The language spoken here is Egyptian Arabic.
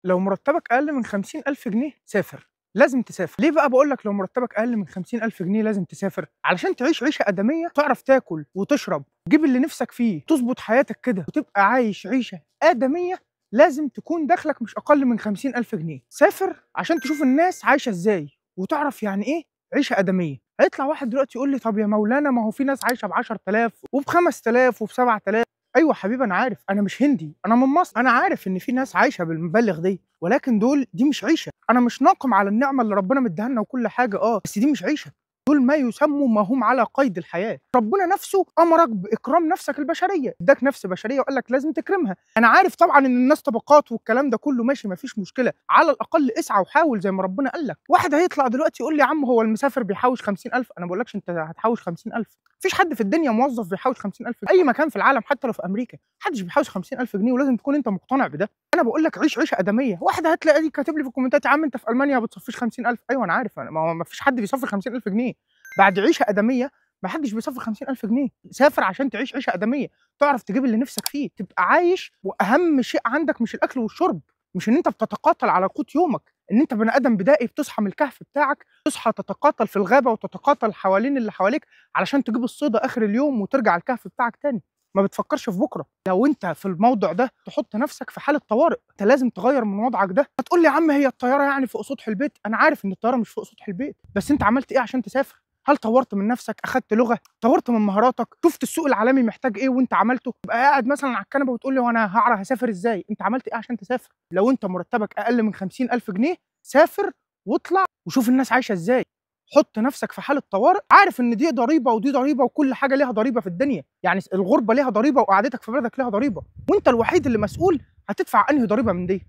لو مرتبك اقل من 50,000 جنيه سافر، لازم تسافر. ليه بقى بقول لك لو مرتبك اقل من 50,000 جنيه لازم تسافر؟ علشان تعيش عيشه ادميه، تعرف تاكل وتشرب، تجيب اللي نفسك فيه، تظبط حياتك كده وتبقى عايش عيشه ادميه. لازم تكون دخلك مش اقل من 50,000 جنيه. سافر عشان تشوف الناس عايشه ازاي وتعرف يعني ايه عيشه ادميه. هيطلع واحد دلوقتي يقول لي طب يا مولانا ما هو في ناس عايشه ب 10,000 وب 5,000 وب 7,000. ايوه حبيبي انا عارف، انا مش هندي، انا من مصر، انا عارف ان في ناس عايشه بالمبالغ دي، ولكن دول دي مش عيشه. انا مش ناقم على النعمة اللي ربنا مديها لنا وكل حاجة، بس دي مش عيشه. دول ما يسموا ما هم على قيد الحياة. ربنا نفسه امرك باكرام نفسك البشرية، اداك نفس بشرية وقال لك لازم تكرمها. انا عارف طبعا ان الناس طبقات والكلام ده كله ماشي، مفيش مشكلة، على الاقل اسعى وحاول زي ما ربنا قال لك. واحد هيطلع دلوقتي يقول لي يا عم هو المسافر بيحوش 50,000؟ انا ما بقولكش انت هتحوش 50,000، مفيش حد في الدنيا موظف بيحوش 50,000 اي مكان في العالم، حتى لو في امريكا محدش بيحوش 50,000 جنيه، ولازم تكون انت مقتنع بده. انا بقول لك عيش عيشه ادميه. واحد هتلاقي دي كاتب لي في الكومنتات يا عم انت في المانيا ما بتصفيش 50,000. ايوه انا عارف، ما هو مفيش حد بيصفي 50,000 جنيه. بعد عيشه ادميه ما حدش بيصفي 50,000 جنيه. سافر عشان تعيش عيشه ادميه، تعرف تجيب اللي نفسك فيه، تبقى عايش. واهم شيء عندك مش الاكل والشرب، مش ان انت بتتقاتل على قوت يومك، ان انت بني ادم بدائي بتصحى من الكهف بتاعك، تصحى تتقاتل في الغابة وتتقاتل حوالين اللي حواليك علشان تجيب الصيده اخر اليوم وترجع الكهف بتاعك تاني. ما بتفكرش في بكره. لو انت في الموضع ده تحط نفسك في حاله طوارئ، انت لازم تغير من وضعك ده. هتقول لي يا عم هي الطيارة يعني فوق سطح البيت؟ انا عارف ان الطيارة مش فوق سطح البيت، بس انت عملت ايه عشان تسافر؟ هل طورت من نفسك؟ اخدت لغة؟ طورت من مهاراتك؟ شفت السوق العالمي محتاج ايه وانت عملته؟ تبقى قاعد مثلا على الكنبة وتقول لي وانا هعرف هسافر ازاي؟ انت عملت ايه عشان تسافر؟ لو انت مرتبك اقل من 50,000 جنيه سافر واطلع وشوف الناس عايشه ازاي. حط نفسك في حاله طوارئ. عارف ان دي ضريبة ودي ضريبة وكل حاجة ليها ضريبة في الدنيا، يعني الغربة ليها ضريبة وقعدتك في بلدك ليها ضريبة، وانت الوحيد اللي مسؤول هتدفع انهي ضريبة من دي.